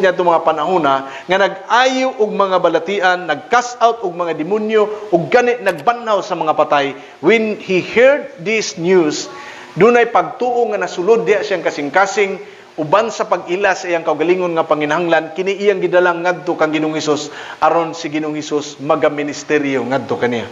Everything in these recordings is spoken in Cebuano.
niya mga panahona nga nag-ayo og mga balatian, nag-cast out og mga demonyo ug gani nagbanhaw sa mga patay. When he heard this news, dunay pagtuo nga nasulod diha siyang kasing-kasing uban sa pag-ila sa iyang kaugalingon nga panginahanglan, kini iyang gidalang ngadto kang Ginoong Hesus aron si Ginoong Hesus magaministeryo ngadto kaniya.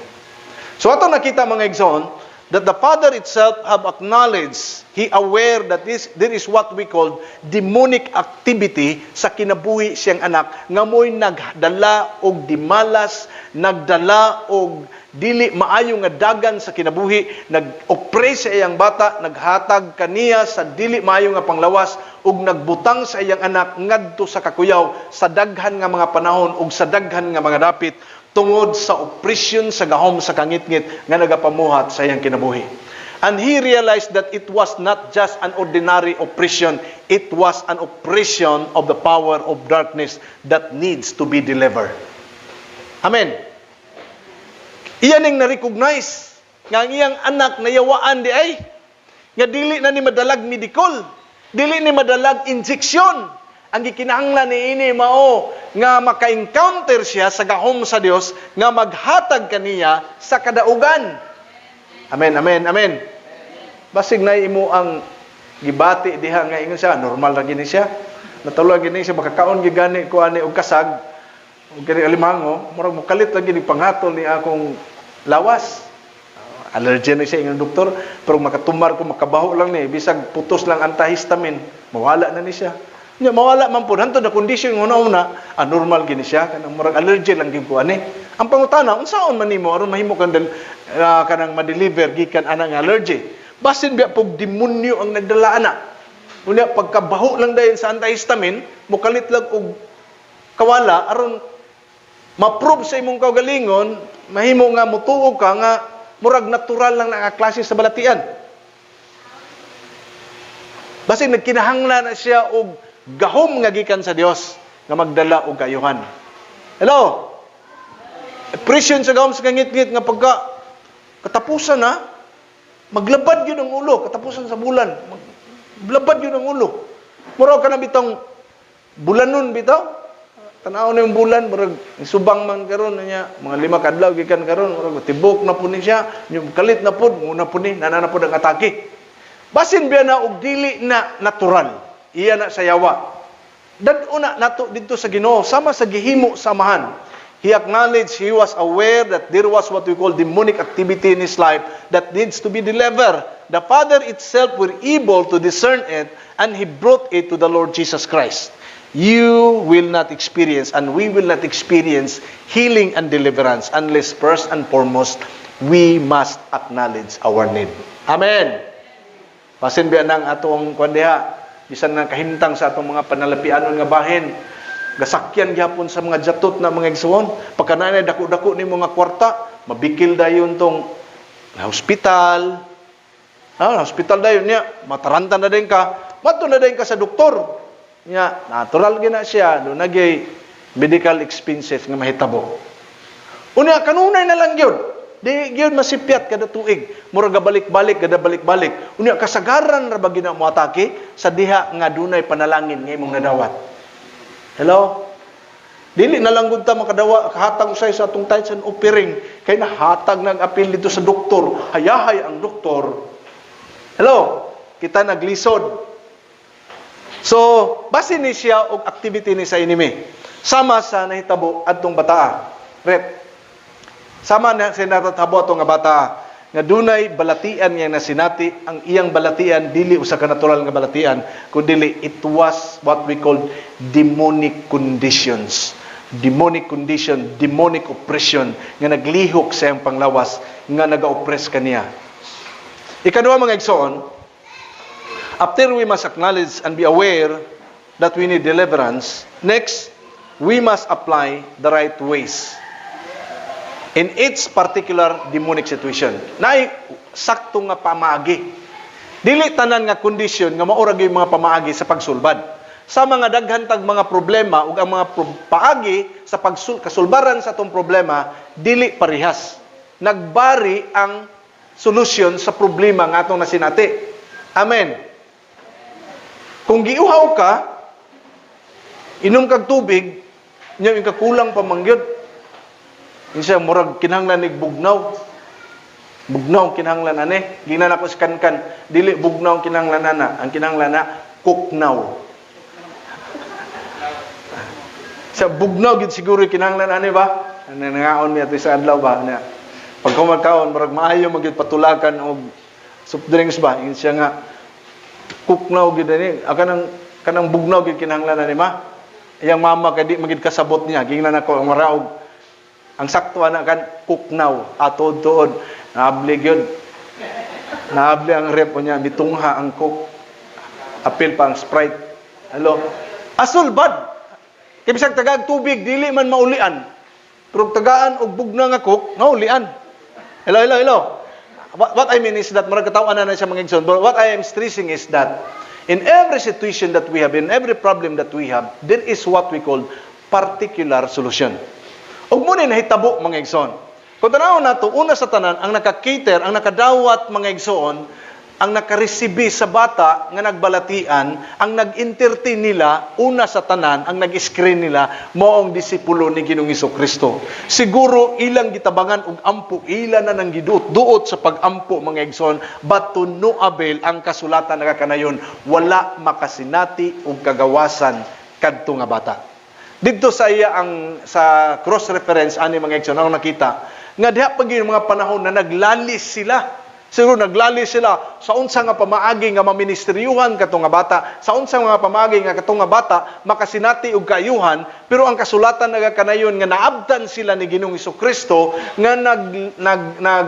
So ato nakita, mga igsoon, that the Father itself have acknowledged, he aware that this there is what we call demonic activity sa kinabuhi siyang anak nga mo'y nagdala og dimalas, nagdala og dili maayo nga dagan sa kinabuhi, nag-oppress sa iyang bata, naghatag kaniya sa dili maayo nga panglawas ug nagbutang sa iyang anak ngadto sa kakuyaw sa daghan nga mga panahon ug sa daghan nga mga dapit tungod sa oppression sa gahom sa kangitngit nga nagapamuhat sa iyang kinabuhi. And he realized that it was not just an ordinary oppression, it was an oppression of the power of darkness that needs to be delivered. Amen. Iyan ning na-recognize nga ang iyang anak nayawaan diay, nga dili na ni madalag medical, dili ni madalag injection. Ang gikinahanglan ni ini mao nga maka-encounter siya sa gahom sa Dios nga maghatag kaniya sa kadaugan. Amen, amen, amen. Basig na imo ang gibati diha nga ingon siya, normal ra gini siya. Natuloy gini siya, makakaon gigani ko ani og kasag ug kini alimango, murag mokalit lang gini panghatol ni akong lawas. Allergy na siya ingon doktor, pero makatumar ko, makabaho lang ni, bisag putos lang antihistamine, mawala na ni siya. Nya mawala man pud hantod na condition nga una, ah, normal gini siya, kanang murag allergy lang gyud ko ani. Ang pangutana, unsaon man nimo aron mahimo kang kanang ma-deliver gikan ana nga allergy? Basin biya pug demonyo ang nagdala ana. Unya pagkabaho lang dayon sa antihistamine, mokalit lang og kawala aron ma-prove sa imong kaugalingon, mahimo nga mutuo ka nga murag natural lang na klase sa balatian. Basin nagkinahanglan na siya og gahom nga gikan sa Dios nga magdala og kayuhan. Hello? Oppression sa gahom sa kangitngit nga pagka katapusan na, maglabad yun ang ulo, katapusan sa bulan, maglabad yun ang ulo. Murag ka na bitong bulanon bitaw. Tanaw na yung bulan, murag subang man karon niya, mga 5 ka adlaw gikan karon, murag tibok na pud ni siya, yung kalit na pud, muna pud ni, nana na pud ang atake. Basin biya na og dili na natural. Iya na sa yawa. Dad-o na nato didto sa Ginoo sama sa gihimo sa amahan. He acknowledged, he was aware that there was what we call demonic activity in his life that needs to be delivered. The Father itself were able to discern it and he brought it to the Lord Jesus Christ. You will not experience and we will not experience healing and deliverance unless first and foremost we must acknowledge our need. Amen. Basin biya nang atong kuan diha, bisan nga kahimtang sa atong mga panalapianon nga bahin, gasakyan gyapon sa mga jatot na mga igsuon. Pagka naay dako-dako ni mga kwarta, mabikil dayon tong hospital. Ah, hospital dayon niya, mataranta na din ka, mato na din ka sa doktor. Nya, natural gina siya, do nagay medical expenses nga mahitabo. Unya kanunay na lang gyud. Di gyud masipyat kada tuig. Murag balik-balik, kada balik-balik. Unya kasagaran ra ba gina mo atake sa diha nga dunay panalangin nga imong nadawat. Hello? Dili na lang gud ta makadawa kahatag usay sa atong tithes and offering kay nahatag nag apil dito sa doktor. Hayahay ang doktor. Hello? Kita naglisod. So, base ni siya og activity ni sa enemy. Sama sa nahitabo adtong bataa. Rep. Sama na sa natatabo atong nga bata nga dunay balatian nga nasinati. Ang iyang balatian dili usa ka natural nga balatian, kundi it was what we call demonic conditions, demonic condition, demonic oppression nga naglihok sa iyang panglawas nga naga-oppress kaniya. Ikaduha, mga igsoon, after we must acknowledge and be aware that we need deliverance, next we must apply the right ways in each particular demonic situation. Naay sakto nga pamaagi. Dili tanan nga kondisyon nga mao ra gyud mga pamaagi sa pagsulbad. Sa mga daghan tag mga problema ug ang mga paagi sa kasulbaran sa atong problema dili parehas. Nagbari ang solusyon sa problema nga atong nasinati. Amen. Kung giuhaw ka, Inom kag tubig, nya yung kakulang pa man gyud. Insa murag kinahanglan nig bugnaw. Bugnaw kinahanglan ani. Giingnan nako si Kankan, dili bugnaw kinahanglan ana, ang kinahanglan na kuknaw. Sa bugnaw gid siguro kinahanglan ani ba? Ano nangaon mi ato sa adlaw ba? Nya. Pag kumakaon, murag maayo magyud patulakan og soft drinks ba? Ingon siya nga kuknaw gid ani. Ah, kanang bugnaw gid kinahanglan ani, ma. Iyang mama kay di magid kasabot niya. Giingnan ako ang maraog. Ang sakto ana kan kuknaw, atod tuod. Naabli gyud. Naabli ang rep niya, mitungha ang Coke. Apil pa ang Sprite. Hello. Asulbad. Kay bisag tagaag tubig dili man maulian. Pero tagaan og bugnaw nga Coke, maulian. Hello, hello, hello. What I mean is that murag kataw na siya, mga igsoon. But what I am stressing is that in every situation that we have, in every problem that we have, there is what we call particular solution. Ug mao ni nahitabo, mga igsoon. Kung tanawon nato, una sa tanan, ang naka-cater, ang nakadawat, mga igsoon, ang nakaresibi sa bata nga nagbalatian, ang nag-entertain nila, una sa tanan, ang nag-screen nila, maong disipulo ni Ginoong Kristo. Siguro ilang gitabangan og ampo, ila na nang giduot-duot sa pag-ampo, mga igsoon, but to no avail. Ang kasulatan nagakanayon, wala makasinati og kagawasan kadto nga bata. Dito sa iya ang sa cross reference ani, mga igsoon, ang nakita nga diha pag yung mga panahon na naglalis sila. Siguro naglalis sila sa unsa nga pamaagi nga maministeryuhan kato nga bata, sa unsa nga pamaagi nga kato nga bata makasinati og kaayuhan, pero ang kasulatan nagakanayon nga naabtan sila ni Ginoong Kristo nga nag nag nag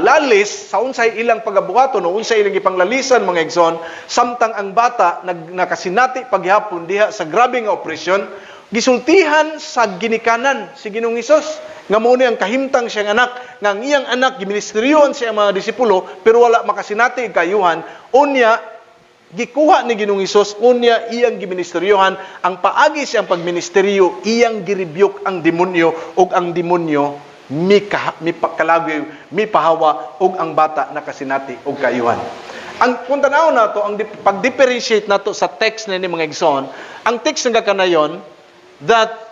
lalis sa unsay ilang pagabuhaton o unsay ilang gipanglalisan, mga igsoon, samtang ang bata nakasinati paghapon diha sa grabe nga opresyon. Gisultihan sa ginikanan si Ginoong Hesus nga mao ni ang kahimtang siyang anak, nga ang iyang anak giministeryuhan siya ang mga disipulo pero wala makasinati kaayuhan. Unya gikuha ni Ginoong Hesus, unya iyang giministeryuhan. Ang paagi siyang pagministeryo, iyang girebuke ang demonyo ug ang demonyo mipakalagoy, mipahawa ug ang bata nakasinati og kaayuhan. Ang kung tan-awon nato ang pag-differentiate nato sa text ni mga igsoon, ang text nga kanayon that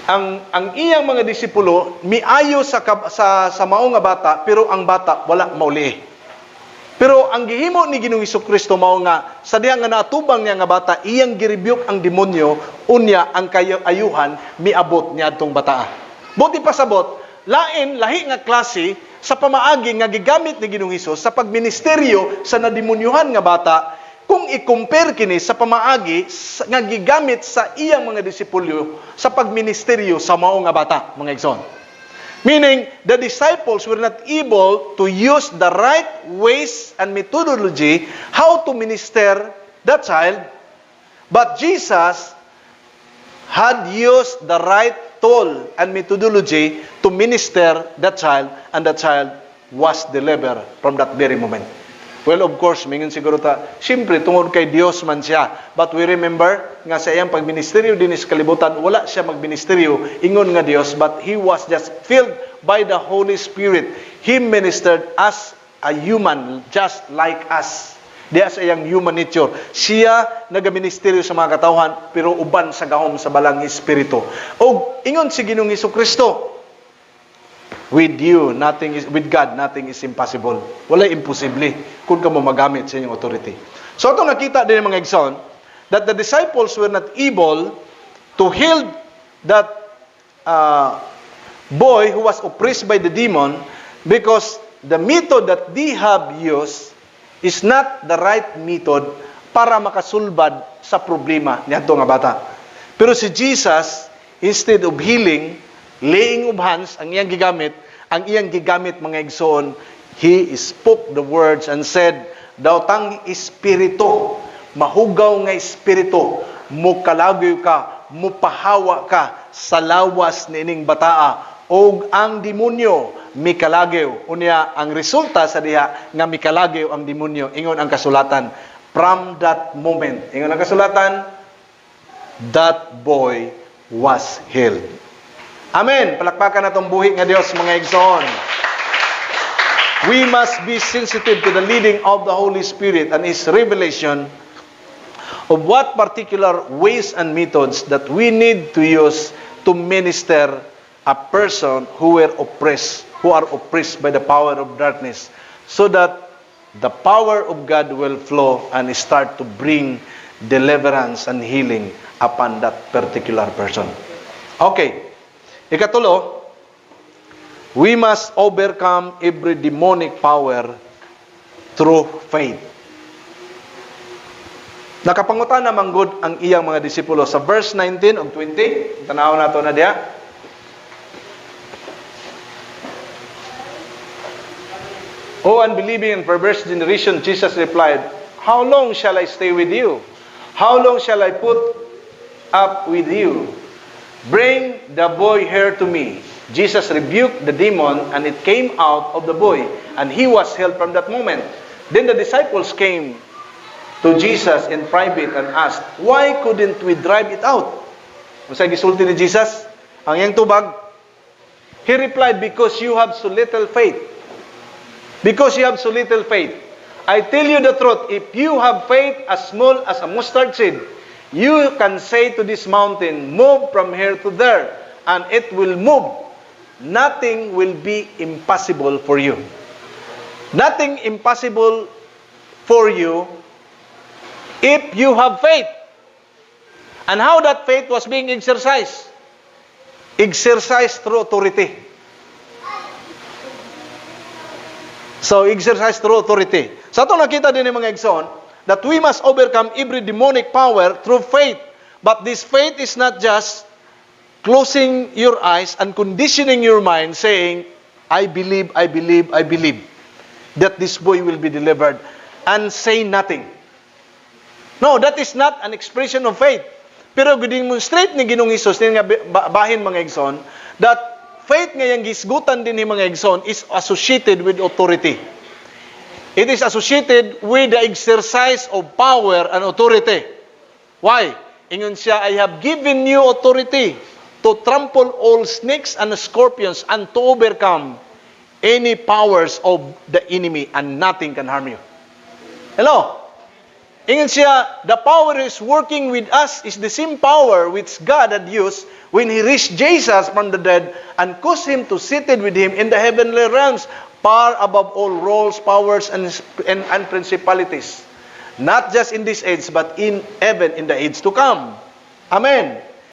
ang iyang mga disipulo miayo sa mao nga bata pero ang bata wala mauli. Pero ang gihimo ni Ginoong Kristo mao nga sa diha nga naatubang niya nga bata, iyang girebuke ang demonyo, unya ang kaayuhan miabot niadtong bataa. Buot ipasabot, lain lahi nga klase sa pamaagi nga gigamit ni Ginoong Hesus sa pagministeryo sa nademonyuhan nga bata kung i-compare kini sa pamaagi nga gigamit sa iyang mga disipulo sa pagministeryo sa mao nga bata, mga igsoon. Meaning, the disciples were not able to use the right ways and methodology how to minister the child, but Jesus had used the right tool and methodology to minister the child, and the child was delivered from that very moment. Well, of course, mingon siguro ta, siyempre, tungod kay Dios man siya. But we remember nga sa iyang pagministeryo din sa kalibutan, wala siya magministeryo ingon nga Dios, but he was just filled by the Holy Spirit. He ministered as a human, just like us. Diya sa iyang human nature. Siya nagaministeryo sa mga katawhan, pero uban sa gahom sa Balaang Espiritu. O ingon si Ginoong Kristo, with you, nothing is, with God, nothing is impossible. Wala imposible kung kamo magamit sa inyong authority. So ito nakita din mga igsoon, that the disciples were not able to heal that boy who was oppressed by the demon because the method that they have used is not the right method para makasulbad sa problema niadto nga bata. Pero si Jesus, instead of healing, laying of hands, ang iyang gigamit, mga igsoon, he spoke the words and said, "Daotang espiritu, mahugaw nga espiritu, mukalagoy ka, mupahawa ka sa lawas niining bataa," og ang demonyo mikalagyo. Unya ang resulta sa diha nga mikalagyo ang demonyo, ingon ang kasulatan, from that moment, ingon ang kasulatan, that boy was healed. Amen. Palakpakan natong buhi nga Dios, mga igsoon. We must be sensitive to the leading of the Holy Spirit and His revelation Of what particular ways and methods that we need to use to minister a person who were oppressed, who are oppressed by the power of darkness, so that the power of God will flow and start to bring deliverance and healing upon that particular person. Okay. Ikatulo, we must overcome every demonic power through faith. Nakapangutana man gud ang iyang mga disipulo sa verse 19 ug 20. Tanaw nato na diha. "O unbelieving and perverse generation," Jesus replied, "How long shall I stay with you? How long shall I put up with you? Bring the boy here to me." Jesus rebuked the demon, and it came out of the boy, and he was healed from that moment. Then the disciples came to Jesus in private and asked, "Why couldn't we drive it out?" Unsa gisulti ni Jesus? Ang iyang tubag, he replied, "Because you have so little faith. Because you have so little faith. I tell you the truth, if you have faith as small as a mustard seed, you can say to this mountain, 'Move from here to there,' and it will move. Nothing will be impossible for you." Nothing impossible for you if you have faith. And how that faith was being exercised? Exercised through authority. So, exercise through authority. Sa ato nakita din mga igsoon, that we must overcome every demonic power through faith. But this faith is not just closing your eyes and conditioning your mind, saying, "I believe, I believe, I believe that this boy will be delivered," and say nothing. No, that is not an expression of faith. Pero demonstrate ni Ginoong Hesus ni nga bahin, mga igsoon, that faith nga yang gisgutan din ni, mga igsoon, is associated with authority. It is associated with the exercise of power and authority. Why? Ingon siya, "I have given you authority to trample all snakes and scorpions and to overcome any powers of the enemy, and nothing can harm you." Hello? Ingon siya, the power is working with us is the same power which God had used when He raised Jesus from the dead and caused Him to seated with Him in the heavenly realms, far above all roles, powers, and principalities. Not just in this age, but in even in the age to come. Amen.